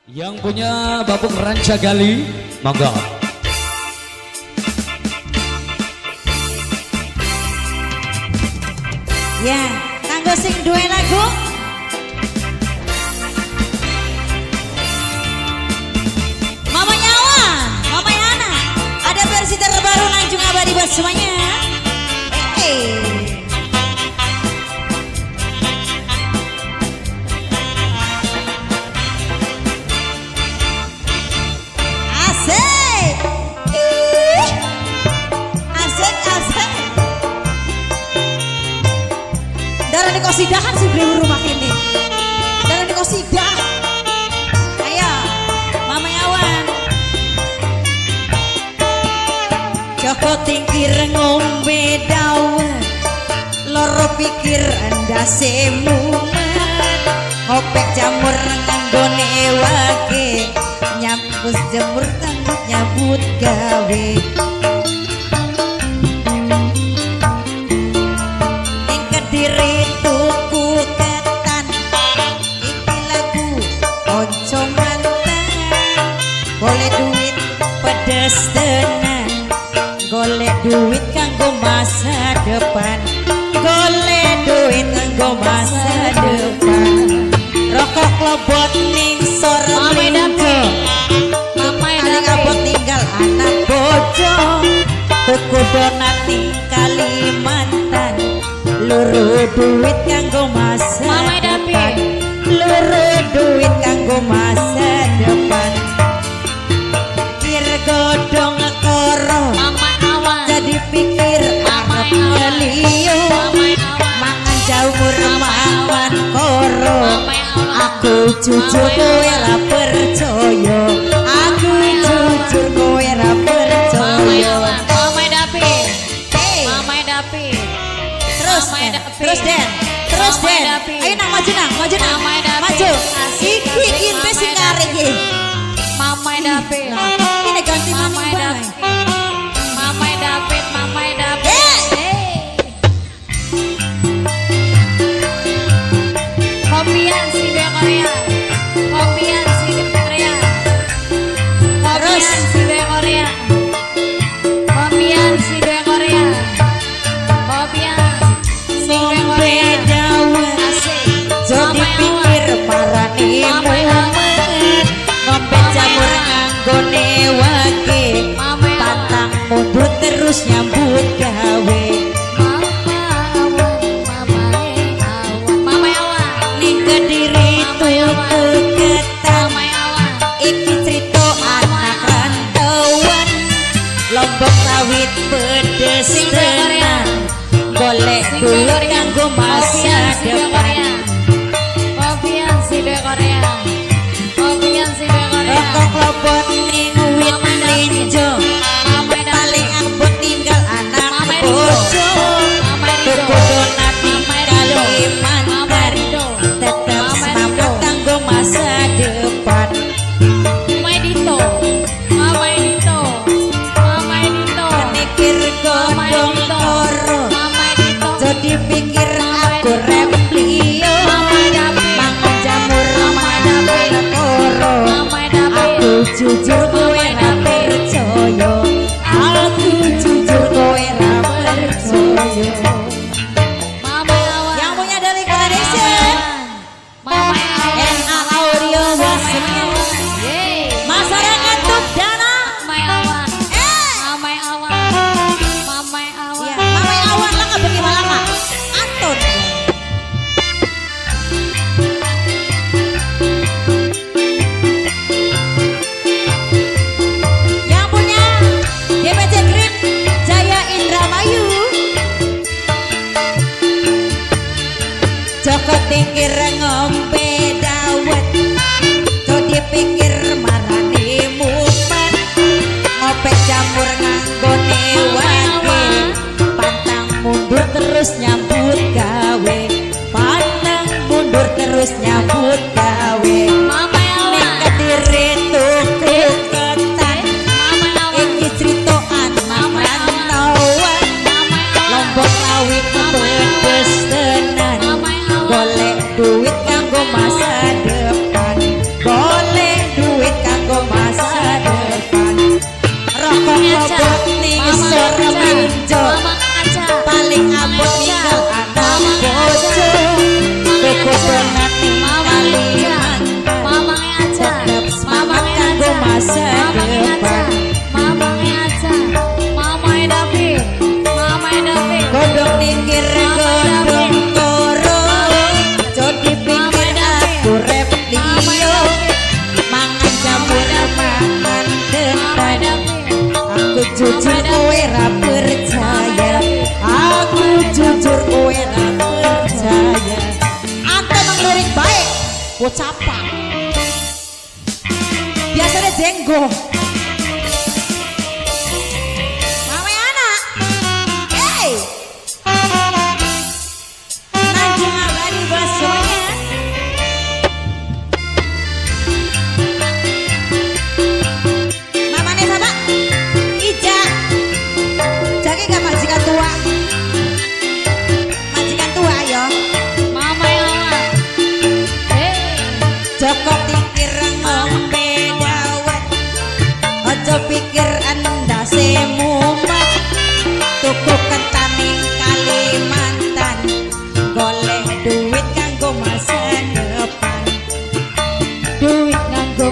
Yang punya Bapuk Rancagali, monggo. Ya, kanggo sing duwe lagu. Mama Nyawa, Mama Yana. Ada versi terbaru Nanjung Abadi buat semuanya. Asik. Ih. Asik, asik. Darah di kosidahan sih beli rumah ini. Darah di kosidah. Ayo, Mama Awan. Joko tingkir ngombe dawet, loro pikir endase mumet. Hopek jamur nganggone wage, nyampus jemur tanggut nyambut gawe. Ning Kediri tuku ketan, iki lagu kanca mantan. Golek duit pedes tenan, golek duit kanggo masa depan, golek duit kanggo masa depan. Rokok klobot ning sor mlinjo, paling abot tinggal anak bojo. Tuku donat ning Kalimantan, luru duit kanggo masa depan, luru duit kanggo masa depan. Pikir godhong koro, jadi pikir arep ngeliyo. Mangan jamur mangan koro, aku jujur kowe ra percaya, aku jujur kowe ra percaya. Mama Dapi, Mama Dapi. Terus, terus Den, terus Den. Ayo nang maju nang, maju nang, maju. Iki inte sing arek iki. Mama Dapi. Ini ganti maning bae. Mama Dapi, Mama Dapi. Kopian si Korea, kopian si Korea, kopian si Korea, kopian si Korea, kopian si Korea. Jadi pikir parani mumet, ngombe jamur nganggone wage, pantang mundur terus nyambut gawe. Kediri tuku ketan, iki cerita anak rantauan. Lombok rawit pedes tenan, golek duit kanggo masa depan. Kopian si Korea, kopian si Korea. Rokok klobot ning wit mlinjo, paling abot tinggal anak bojo. Tuku donat ning Kalimantan, tetap semangat kanggo masa depan. Mama Dito, Mama Dito, Mama Dito. Mikir godhong koro, jadi pikir aku replio. Mangan jamur mangan koro, aku jujur kowe ra percaya, aku jujur kowe ra percaya. Yang punya dari Collection, NA Audio masyarakat Tukdana. Mamai Awan lah bengi malaka Anton. jenggo capak. Biasanya jenggo. Mame anak. Hey. Nanjung abadi bos semuanya. Mamane sama Ija. Jake gak majikan tua. Majikan tua ya. Mama yang mama. Hey. Joko pikir ngombe dawet. Ojo pikir endase mumet. Tuku ketan ning Kalimantan. Golek duit kanggo masa depan. Duit nganggo